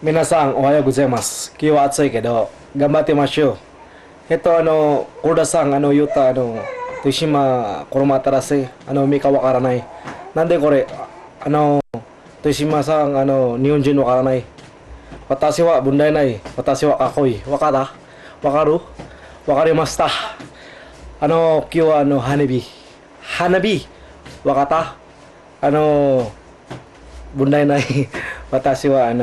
皆さんおはようございます。今日は暑いけど頑張ってましょう。 コルダさん、ユタ、豊島、コロマタラセ、ミカわからない。なんでこれ、豊島さん、日本人わからない。私は問題ない。私はかっこいい。わかったわかるわかりました。今日は花火。花火わかった問題ない。私は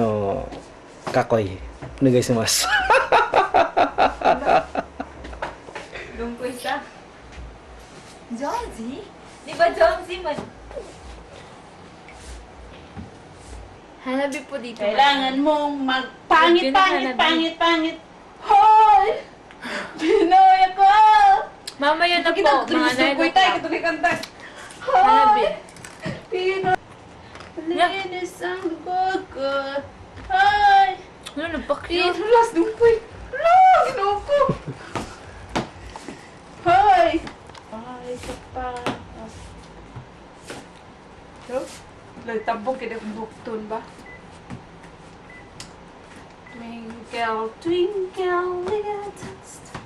かっこいい。お願いします。 Lungkoy sa. Jonesy? Di ba Jonesy man? Hanabi po dito. Kailangan mong magpangit, Yun ang pangit, hanapin. Pangit, pangit. Hoy! Pinoy ako! Mamaya na po, mga 9 o'clock. Katuloy kanta. Hanabi. Pinoy! Linis ang lubog ko. Hoy! Ano, nagpa-cute. Pinulas dumpoy. Hala, ginoo ko. Hoy! Ay, isa pa. Tabok kita kung bukton ba? Twinkle, twinkle, little star.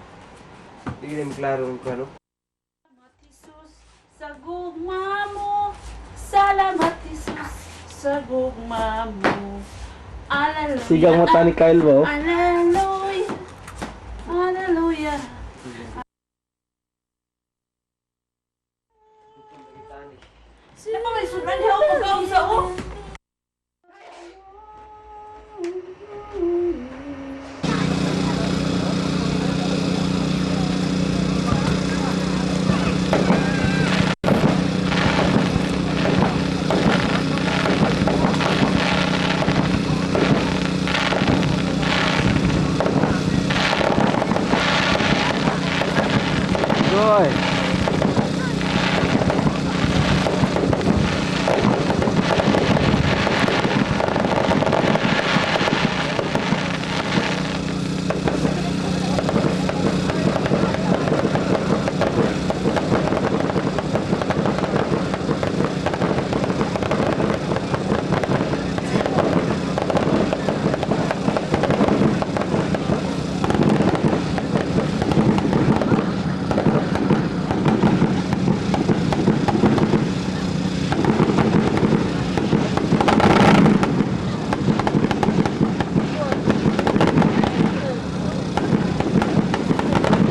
Hindi namin klaro kung ano. Salamat, Jesus, sa gugma mo. Salamat, Jesus, sa gugma mo. Hallelujah. Sigang mata ni Kyle ba? Oh? Hallelujah. Hallelujah. Sino ba may sunan niya ako pagkaon sa ako? Goy.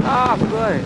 Ah, goy.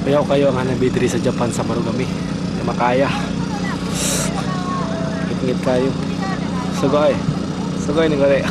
Payaw kayo ang hanabi diri sa Japan sa Marugame. Di makaya. Ngit-ngit kayo. Sugoi. Sugoi ni kore.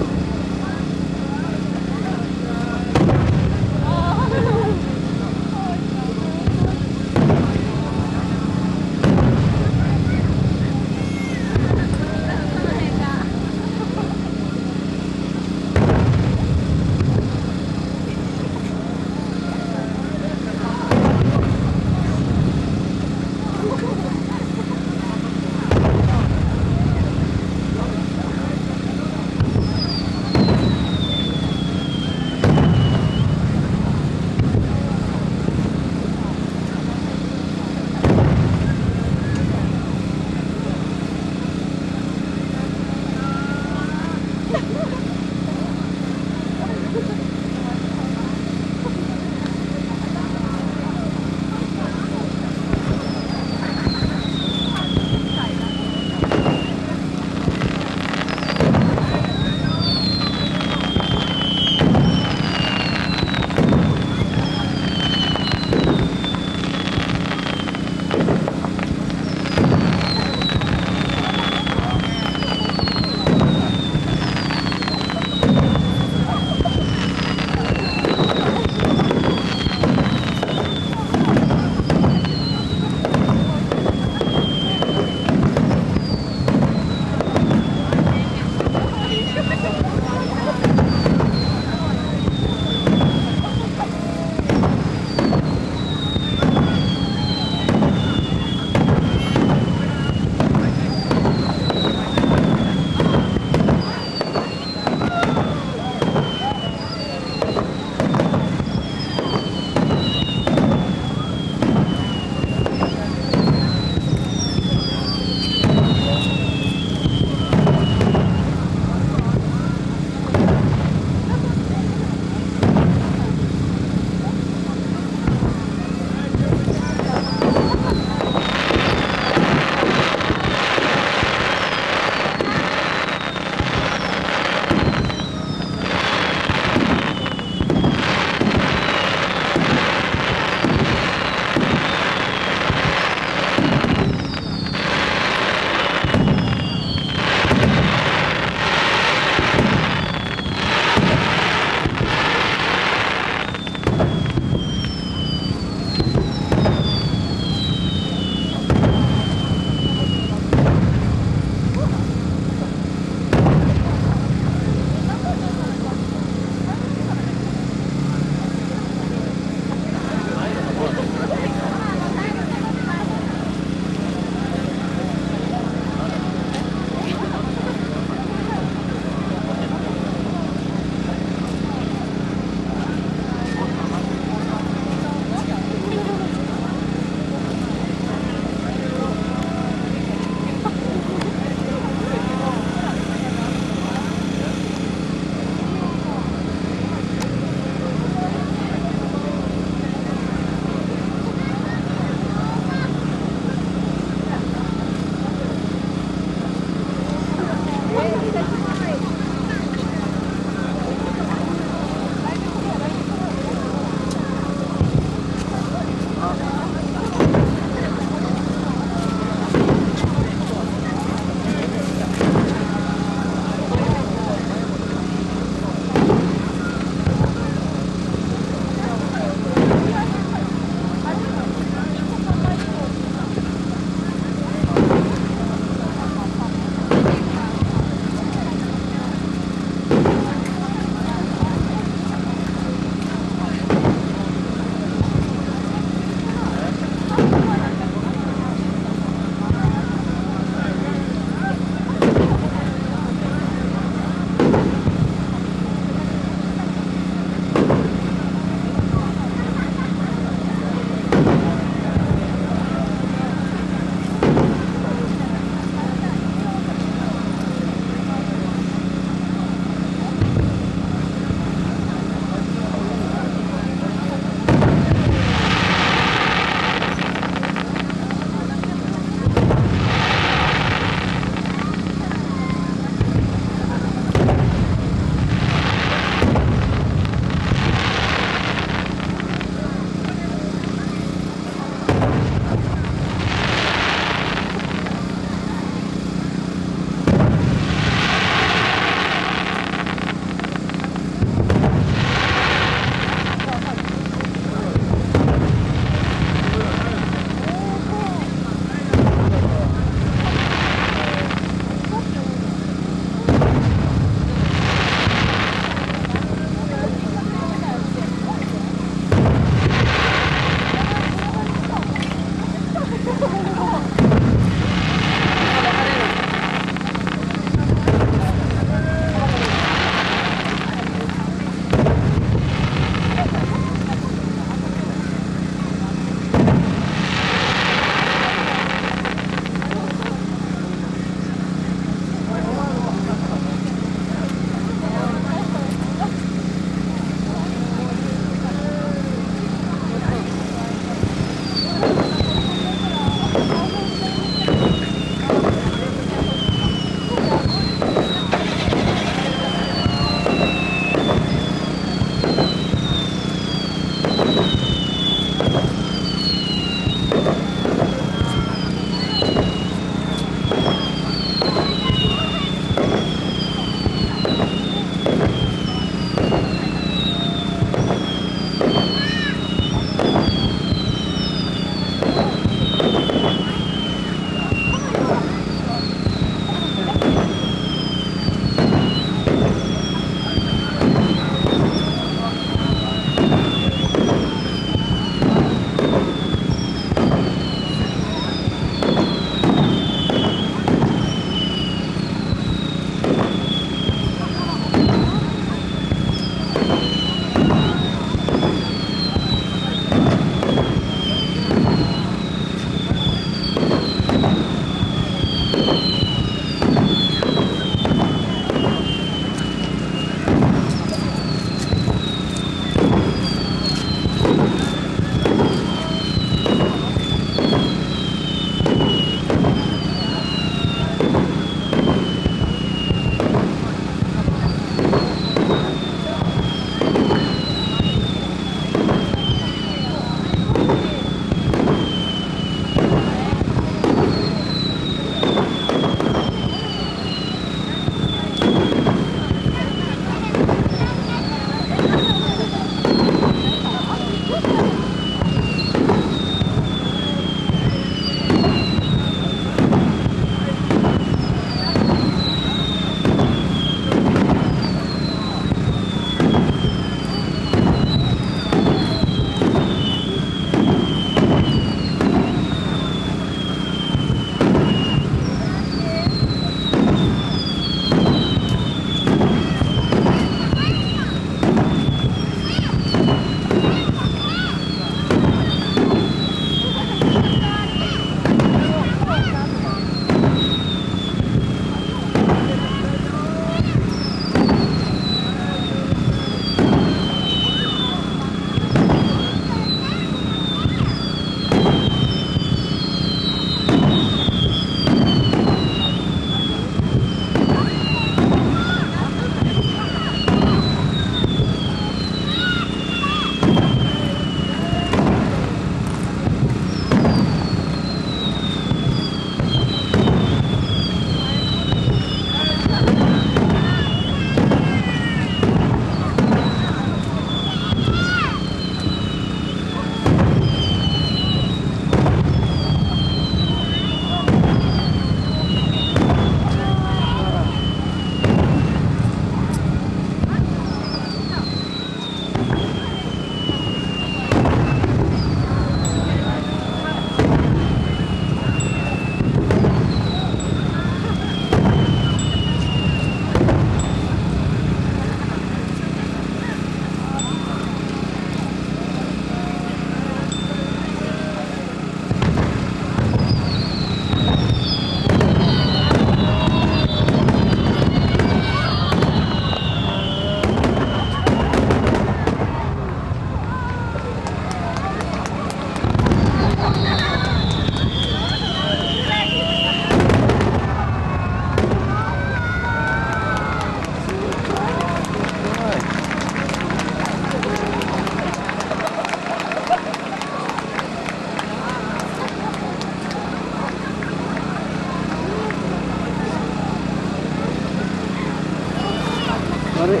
Mari.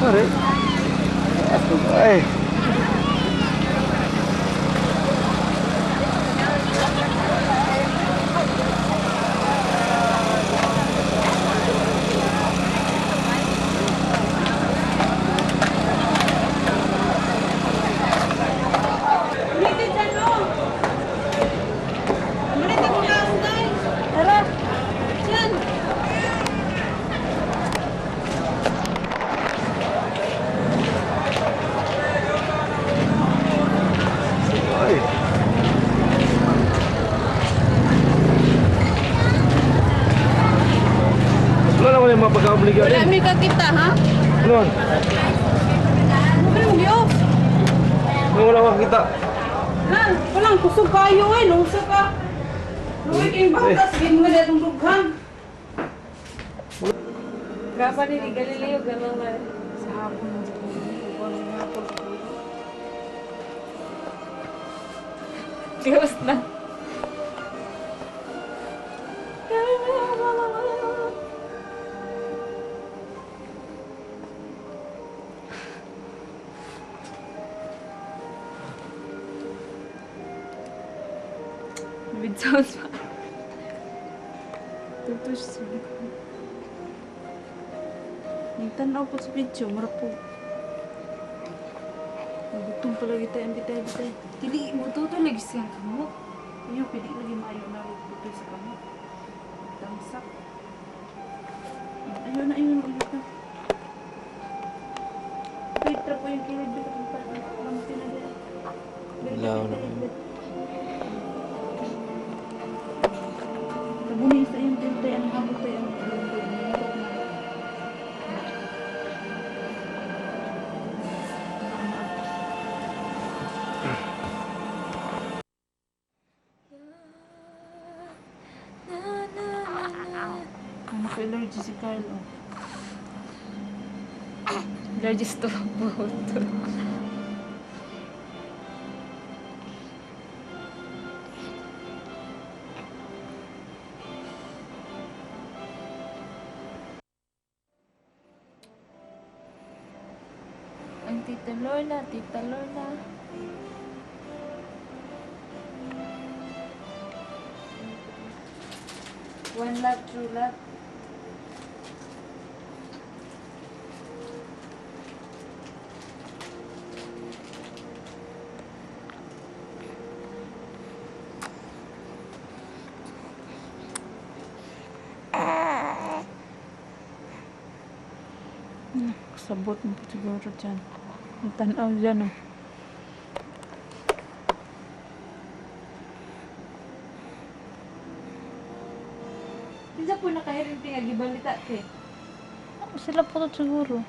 Mari. Ay. Tara. Yan. Ay. Wala naman yung mga pagka-obligaw Wala din. mi kakita ha? Ano man? Ano ba yung giyo? Ano wala makakita? Ha? Walang kusog kayo eh. Lungsa ka. Luwi kayong bata. Sige mga na itong dughan. Gapa ni Galileo, gano'n na. Sa hapon. Hapon. Close na. With sounds pa. Tuto siya sa likod. Nagtanaw po sa video. Marap po. Nagutom palagi tayo. Bitay, bitay. Dili mo tutulig siyang kamot. Iyo, pili lagi maayo na butoy sa kamot. Tamsak. Ayun na, ayun, ayun na. Petra po yung kilid. Lamti na din. Wala na. Tabuni sa iyong tintay. Ang habot tayo. Ang lungkod. Ang naka-allergy si Kyle, oh. Allergies to buto. Ang Tita Lorna, Tita Lorna. One love, true love. Sabot mo po siguro dyan. Ang tanaw dyan, oh. Kinsa po nakahirinti nga gibalita te. Sila po to siguro.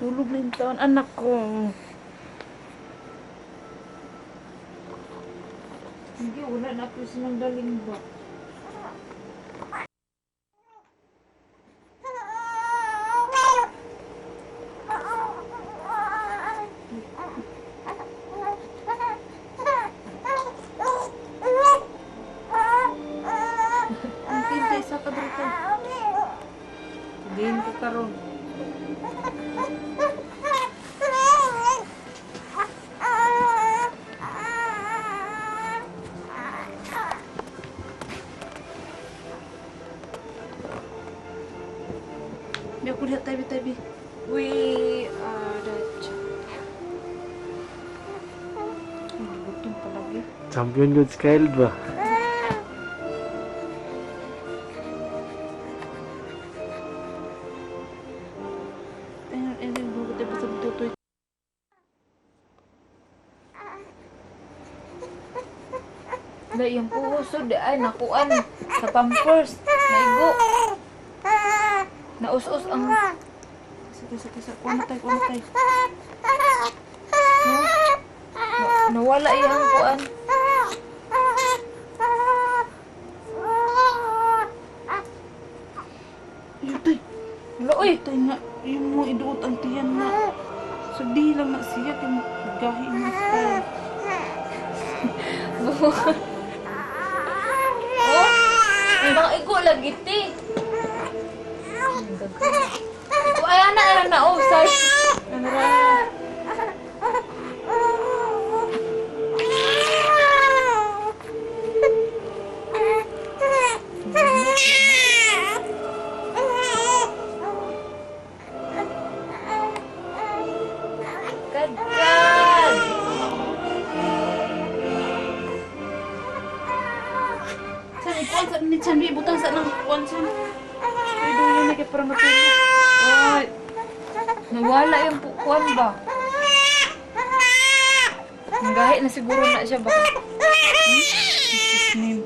Tulog na yung taon, anak ko. Hindi, wala na po silang daling ba. Ang tintay sa kadrita. Diin ko karon. Biya ko diha tabi tabi. We are the Gutom palagi. Champion good Kyle ba? Ayun, ayun, bugot tayo sa tutoy. Da yung puso di ay nakuan sa pampers. Naigo. Naus-us ang Sige, sige, sige. Kuha na tayo, kuha na tayo. Nawala iyang kuan. Yutay. Wala oy. Yutay nga. Yung mo iduot ang tiyan na. So di lang na siya kay gahi na siya. Oh, mga igo lagi ti. Oh, ay ana ana na oh, sorry. Ano ra? Kadkad. San ikuan sa ni Chan, ibutang sa nang kuan Chan. Ay duyo na kay para matulog. Ay. Nawala yung kuan ba? Nanggahi na siguro na siya ba? Jesus name.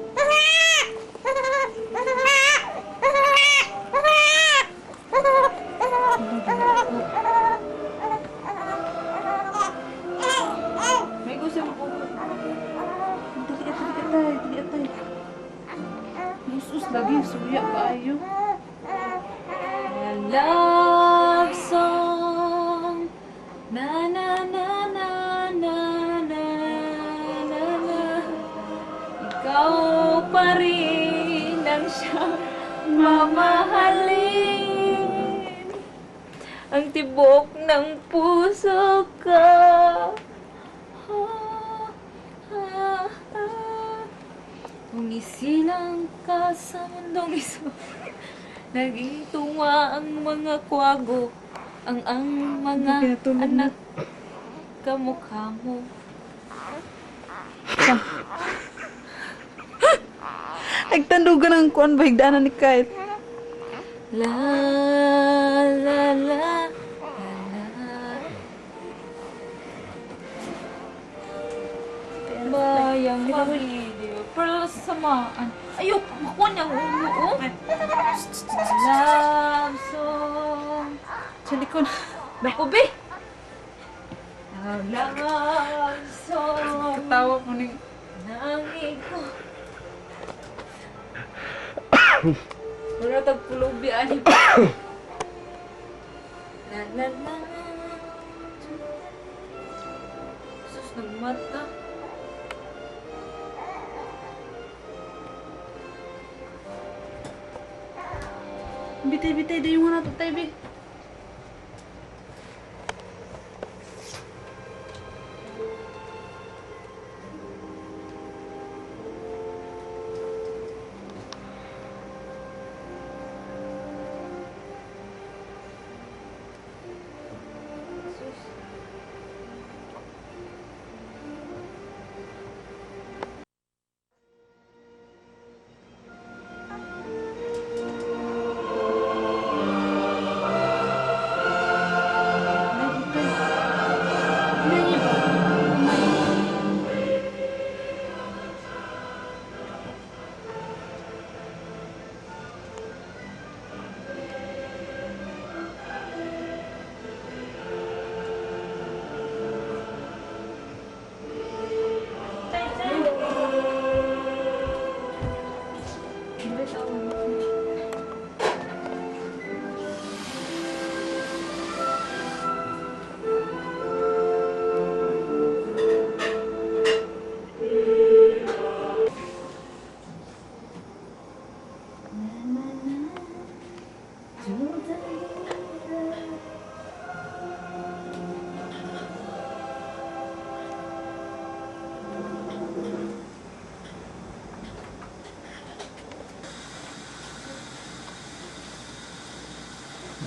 May gusto mo po. Dali atay, dali atay, dali atay. Musus lagi suya kaayo. A love song. Na na na na na na na na. Ikaw pa rin ang siyang mamahalin. Ang tibok ng puso ko. Ah, ah, ah. Kung isilang ka sa mundong iso, naging tuwa ang mga kwago, ang mga Hindi pinatulog na. anak kamukha mo. Nagtandugan ang kuan ba higdaanan ni Kyle. La la la la la. Bayang mahili, pero samaan. Ayok, makuha niya ang ulo, oh. Love song. Sa likod. Naku, be! Love song. Katawa po ni Nang ikaw. Wala tag pulubi ani pa. Na na na. Sus, nagmata. Bitay bitay dayon nga nato tay bi. Sus. Ay, bitay. Nani ba?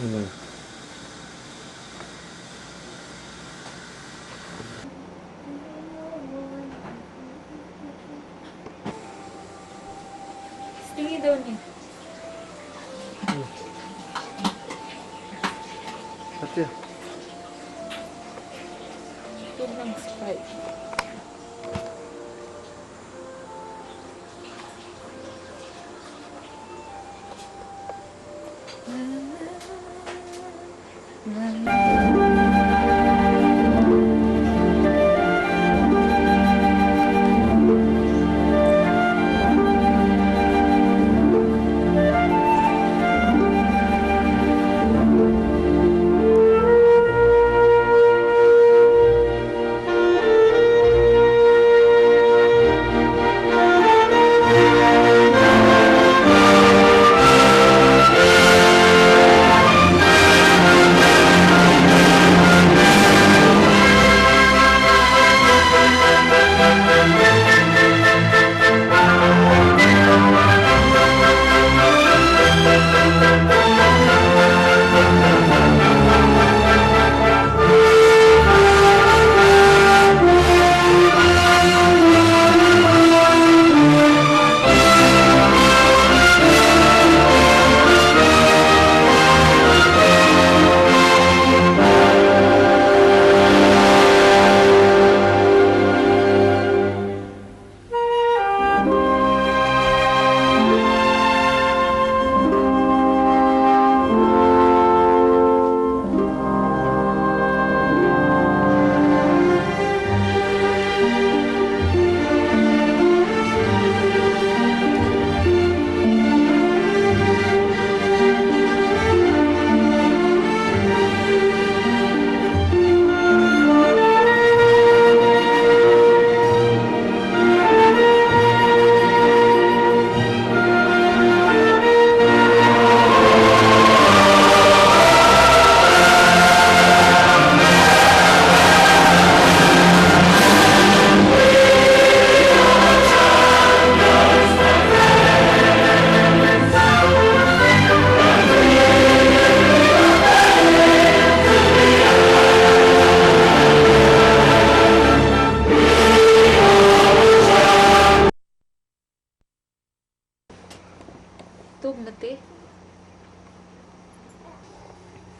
May. Tingin daw niya. Ate. Tub ng Sprite. La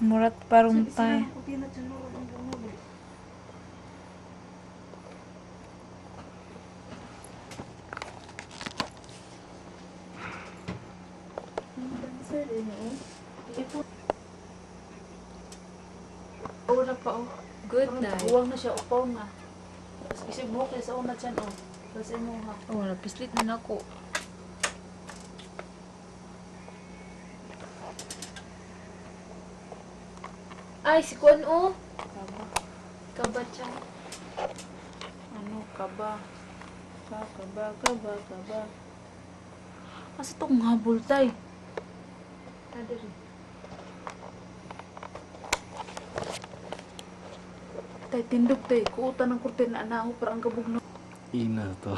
Murat parong tay. Una pa oh. Good night. Uwang na siya, upaw na. Tapos isip mo kay sa una tiyan oh. Tapos imo ha. Oh, napislit na nako. Ay, si Kuan oh. Kaba. Kabatsa. Ano kaba? Ka kaba kaba kaba. Asa tong habol tay? Tadiri. Tay tindog tay, kuutan ng kurtina ana para ang kabugno. Ina to.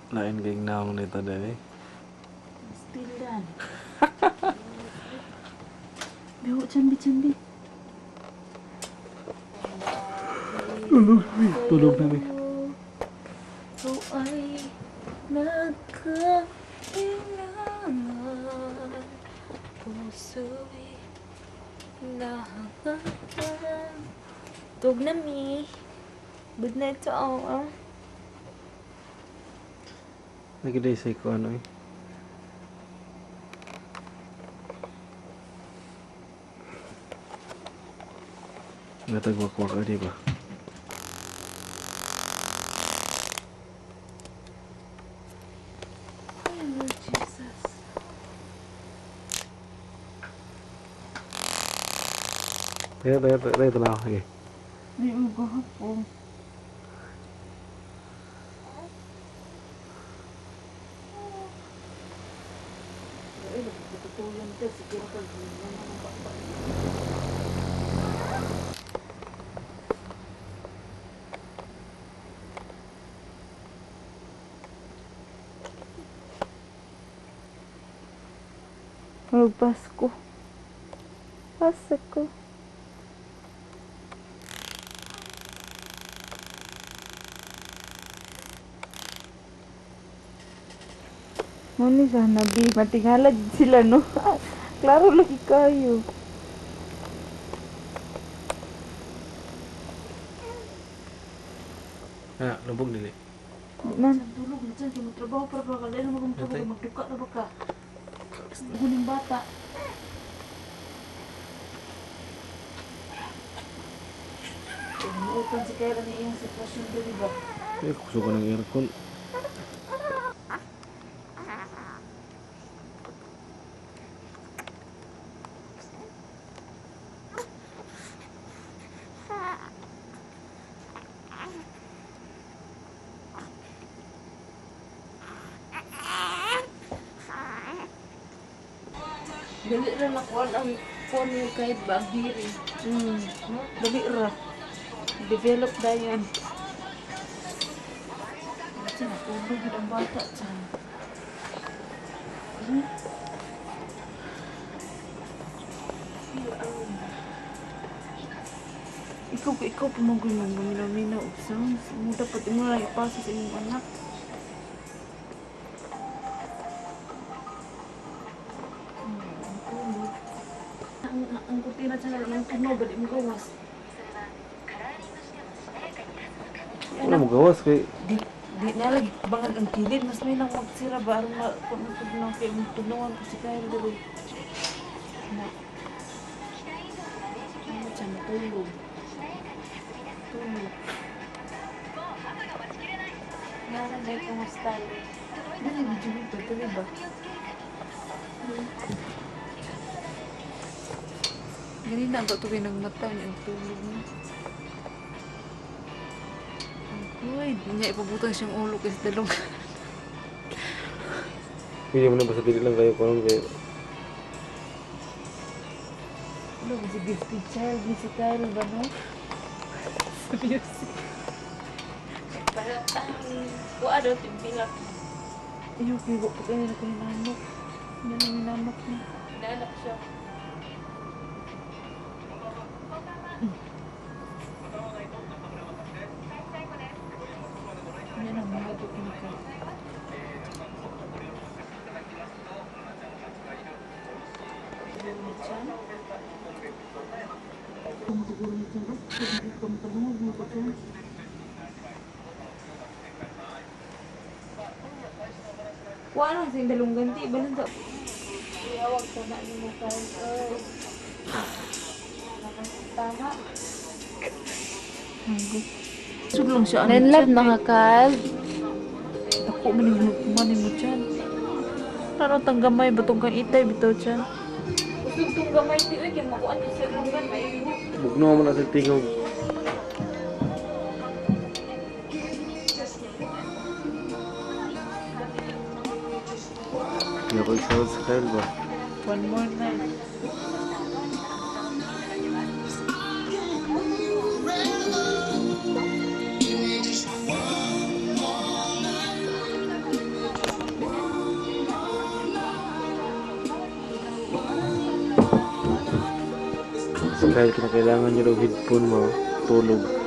Lain kay naong nito dali. Still dan. Biho chan bi chan bi. Tulog na mi. Ikaw ay nagkailangan. Puso'y nahangahan. Tug na mi. Good night to all. Ah. Nagiday sa ko ano eh. Natagwakwak di ba? Ay, Lord Jesus. Tayo, tayo, tayo, tayo, tayo, okay. Ay, mo gahapon. Ay, nagtutuyan tayo. Sige na pag Mag Pasko. Pasko. Muna sana, bi. Matingala sila, no? Klaro lagi kayo. Ah, lubog dili. Di man. Tulog na dyan, kaya magtrabaho para ba ka? Dahil mo Natay. magduka na ba ka? Guning bata. Umuutan si Kyra ni iyang sitwasyon dili ba? Eh, kuso ko ng aircon. Dali ra na kuan ang kuan mo kahit bagdiri. Dali ra. Develop dayon. Diyan, natulog yun ang bata dyan. Ikaw, ikaw pumagoy mo, maminaw-minaw og sounds. Mo dapat imo lang ipasa sa imong anak. Ang kurtina dyan ang tunog, bali mo gawas. Wala mo gawas kay Di, di na lagi bangag ang kilid mas may nang magsira ba aron ma kung tugnaw kay tugnawan ko si Kyle diri. Na. Ano siya matulog. Tulog. Nga na dahil kumusta. Dili medyo ba dili ba? Ganina ang tuloy nagmata niya ang tulog na. Uy, di niya ipabutang siyang ulo kasi dalong. Hindi mo na basta dili lang kayo karon kay Ano kasi gifted child ni si Kyle ba no? Sa music. Parang ang kuan daw timpilak. Ayaw, kay wa pa kayo na kayo nanok. Yan ang minanok niya. Naanak siya. Yan ang mga ni ka. Siguro ni Chan. Siguro ni Chan. Padungog mo ko, Chan. Wala sa dalunggan ti balan sa Iyawag sa na nimo Kyle. Oy. Tama. Sulong siya. Ano, Nanlab mga Kyle. Ako man yung man mo, Chan. Taro tang gamay batong kang itay bitaw, Chan. Usog tong gamay ti oy kay makuan to sa lunggan ay. Bugno mo na sa tingog. Hindi ako isawad sa Kyle ba? One more night. Si Kyle, kinakailangan niya daw headphone mo. Tulog.